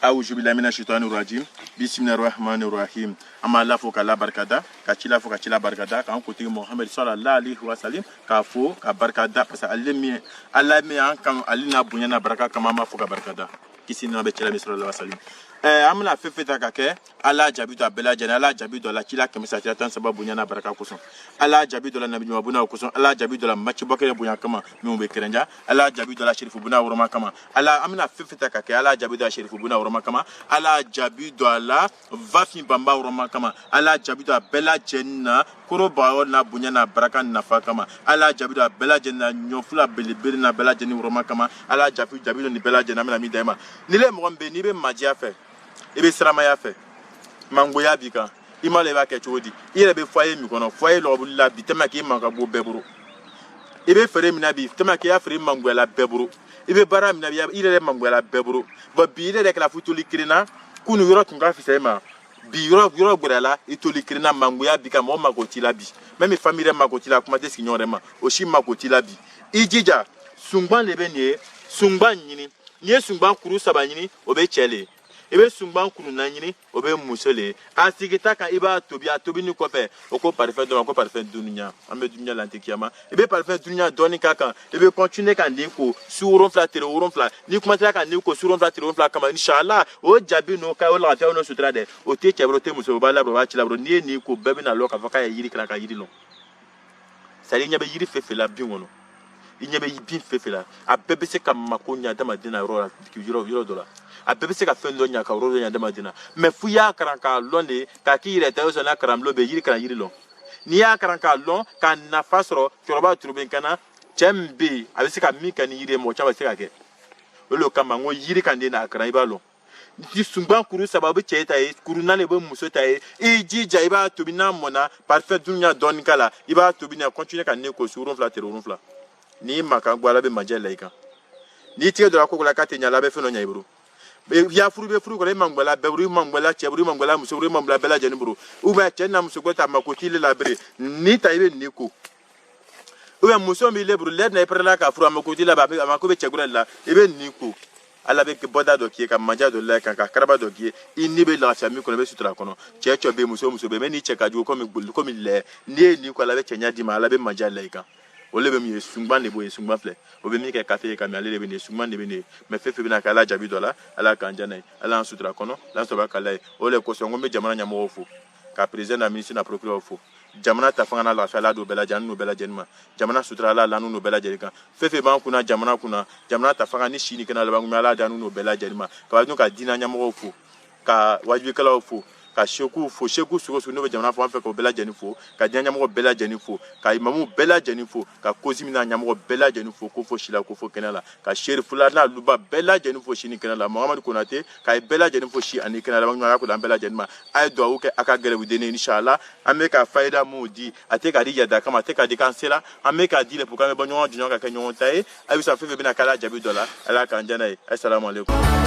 Awuzu bilahi mina shaitani rajim, bisimilahi rahmani rahim. An b'Ala fo k'Ala barikada, ka cila fo ka cila barikada, k'an kuntigi Muhammed sallallahu alaihi wasallam k'a fo ka barikada, parce que ale min Ala min y'an kanu, ale n'a bonya n'a barika kama, an b'a fo ka barikada. Kisi n'a bɛ cila min sallallahu alaihi wasallam. An bɛna fɛn fɛn ta ka kɛ, Ala jaabi don a bɛɛ lajɛlen, Ala jaabi don a la cila 300 cila 13 bonya n'a barika kosɔn, Ala jaabi don a la nabi ɲuman bonya kosɔn, Ala jaabi don a la macibɔ kɛnɛ bonya kama minnu bɛ kɛrɛnja, Ala jaabi don a la serifu bonya wɔrɔma kama. Ala an bɛna fɛn fɛn ta ka kɛ, Ala jaabi don a serifu bonya wɔrɔma kama, Ala jaabi don a la vafin banba wɔrɔma kama, Ala jaabi don a bɛɛ lajɛlen na korobaga n'a bonya n'a baraka nafa kama, Ala jaabi don a bɛɛ lajɛlen na ɲɔfula belebele n'a bɛɛ lajɛlen wɔrɔma kama, Ala jaabi don nin bɛɛ lajɛlen. An bɛna min da i ma, ni le mɔgɔ min bɛ yen n'i bɛ majiya fɛ, i bɛ siramaya fɛ, mangoya b'i kan, i ma la i b'a kɛ cogo di? I yɛrɛ bɛ foyer min kɔnɔ, foyer lɔgɔbuli la bi, tellement k'i man ka bɔ bɛɛ bolo. I bɛ feere min na bi, tellement k'i y'a feere mangoya la bɛɛ bolo. I bɛ baara min na bi, i yɛrɛ mangoya la bɛɛ bolo. Bon, bi i yɛrɛ kɛra fo toli kelen na, kunu yɔrɔ tun ka fisa i ma, bi yɔrɔ yɔrɔ gɛrɛla i toli kelen na, mangoya bi ka mɔgɔ mako t'i la bi, même famille yɛrɛ mako t'i la, kuma tɛ sigiɲɔgɔn yɛrɛ ma, o si mako t'i la bi. I jija, sungban de bɛ nin ye, sungban ɲini. N'i ye sungban kuru 3 ɲini, o bɛ cɛ le ye. I bɛ sungban kuru 4 ɲini, o bɛ muso le ye. A sigita kan, i b'a tobi. A tobi ni kɔfɛ, o ko parfum dɔ ma ko parfum dunuya, an bɛ dunuya la, an tɛ kiyama. I bɛ parfum dunuya dɔɔni k'a kan, i bɛ continuer ka nin ko su 7 tere 7. N'i commencera ka nin ko su 7 tere 7 kama, inshallah o jaabi n'o ka o lafiya n'o sutura dɛ, o tɛ cɛ bolo, o tɛ muso, o b'a labɔ, o b'a ci labɔ. N'i ye nin ko, bɛɛ bɛna lɔn k'a fɔ k'a ye yiri kalan ka yiri lɔn. C'est à dire i ɲɛ bɛ yiri fɛn fɛn la bin kɔnɔ, i ɲɛ bɛ bin fɛn fɛn la, a bɛɛ bɛ se ka mako ɲɛ adamaden na yɔrɔ la, yɔrɔ yɔrɔ dɔ la, a bɛɛ bɛ se ka fɛn dɔ ɲɛ ka yɔrɔ dɔ ɲɛ adamaden na. Mais f'i y'a kalan k'a lɔn de, k'a k'i yɛrɛ ta ye. O sɔrɔ n'a kalanbulon bɛ yiri kalan, yiri lɔn. N'i y'a kalan k'a lɔn k'a nafa sɔrɔ, cɛkɔrɔba turu bɛ kana cɛ min bɛ yen, a bɛ se ka min kɛ ni yiri ye, mɔgɔ caman bɛ se ka kɛ. O de kama n ko yiri kan den n'a kalan, i b'a lɔn. Ni sungban kuru 3 bɛ cɛ ta ye, kuru 4 bɛ muso ta ye. I jija, i b'a tobi. N'a mɔnna, parfum dunuya dɔɔni k'a la, i b'a tobi n'a continuer ka ne ko su 7 tere 7. N'i ma kan bɔ, Ala bɛ majɛ la i kan. N'i tigɛ donna ko la k'a tɛ ɲɛ, Ala bɛ fɛn dɔ ɲɛ i bolo. Ya furu bɛ furu kɔnɔ, i mangoya bɛɛ bolo, i mangoya cɛ bolo, i mangoya muso bolo, i mangoya bɛɛ lajɛlen bolo. Ou bien cɛ n'a muso ko ta mako t'i la bere ni ta, i bɛ nin ko. Ou bien muso min b'i bolo lɛ na, i pɛrɛla ka furu, a mako t'i la, a mako bɛ cɛ kura de la, i bɛ nin ko. Ala bɛ bɔda dɔ k'i ye, ka manja dɔ la kan, ka karaba dɔ k'i ye, i ni bɛ lafiya min kɔnɔ, i bɛ sutura kɔnɔ. Cɛ cɛ bɛ yen, muso muso bɛ yen, mɛ ni cɛ ka jugu komi boli komi lɛ, n'i ye nin ko, Ala bɛ cɛɲa d'i ma, Ala bɛ manja la i kan. O de bɛ min ye, sungban de b'o ye. Sungban filɛ, o bɛ min kɛ kafe ye ka min, ale de bɛ nin ye, sungban de bɛ nin ye. Mɛ fɛn fɛn bɛna kɛ, Ala jaabi dɔ la, Ala k'an diya n'a ye, Ala y'an sutura kɔnɔ, Ala sɔrɔ k'ala ye. O de kosɔn n ko n bɛ jamana ɲɛmɔgɔw fo, ka président n'a ministre n'a procureur fo. Jamana ta fanga n'a lafiya, Ala don bɛɛ lajɛlen, an n'u bɛɛ lajɛlen ma. Jamana sutura, Ala la n'u bɛɛ lajɛlen kan. Fɛn fɛn b'an kunna jamana kunna, jamana ta fanga ni si ni kɛnɛ laban, Ala dan n'u bɛɛ lajɛlen ma. Ka dun ka diinɛ ɲɛmɔgɔw fo, ka wajibikɛlaw fo, ka sekuw fo, seku sugu sugu n'o bɛ jamana fan fɛ, k'o bɛɛ lajɛlen fo, ka diɲɛ ɲɛmɔgɔ bɛɛ lajɛlen fo, ka imamu bɛɛ lajɛlen fo, ka kozi min n'a ɲɛmɔgɔ bɛɛ lajɛlen fo, ko fo si la, ko fo kɛnɛ la, ka serifula n'a luba bɛɛ lajɛlen fo si ni kɛnɛ la, Muhamadu Konate ka bɛɛ lajɛlen fo si ani kɛnɛ la. Ala ko an bɛɛ lajɛlen ma, a ye duwawu kɛ a ka gɛrɛbuden ye. Inshallah an bɛ ka fayida mun di, a tɛ k'a di yada kama, a tɛ k'a di k'an sera, an bɛ k'a di le pour k'an bɛ bɔ ɲɔgɔn jɔɲɔgɔn ka kɛ ɲɔgɔn ta ye. A bɛ sa fɛn fɛn bɛna k'ala jaabi dɔ la, Ala k'an diya n'a ye. Assalamu alaikum.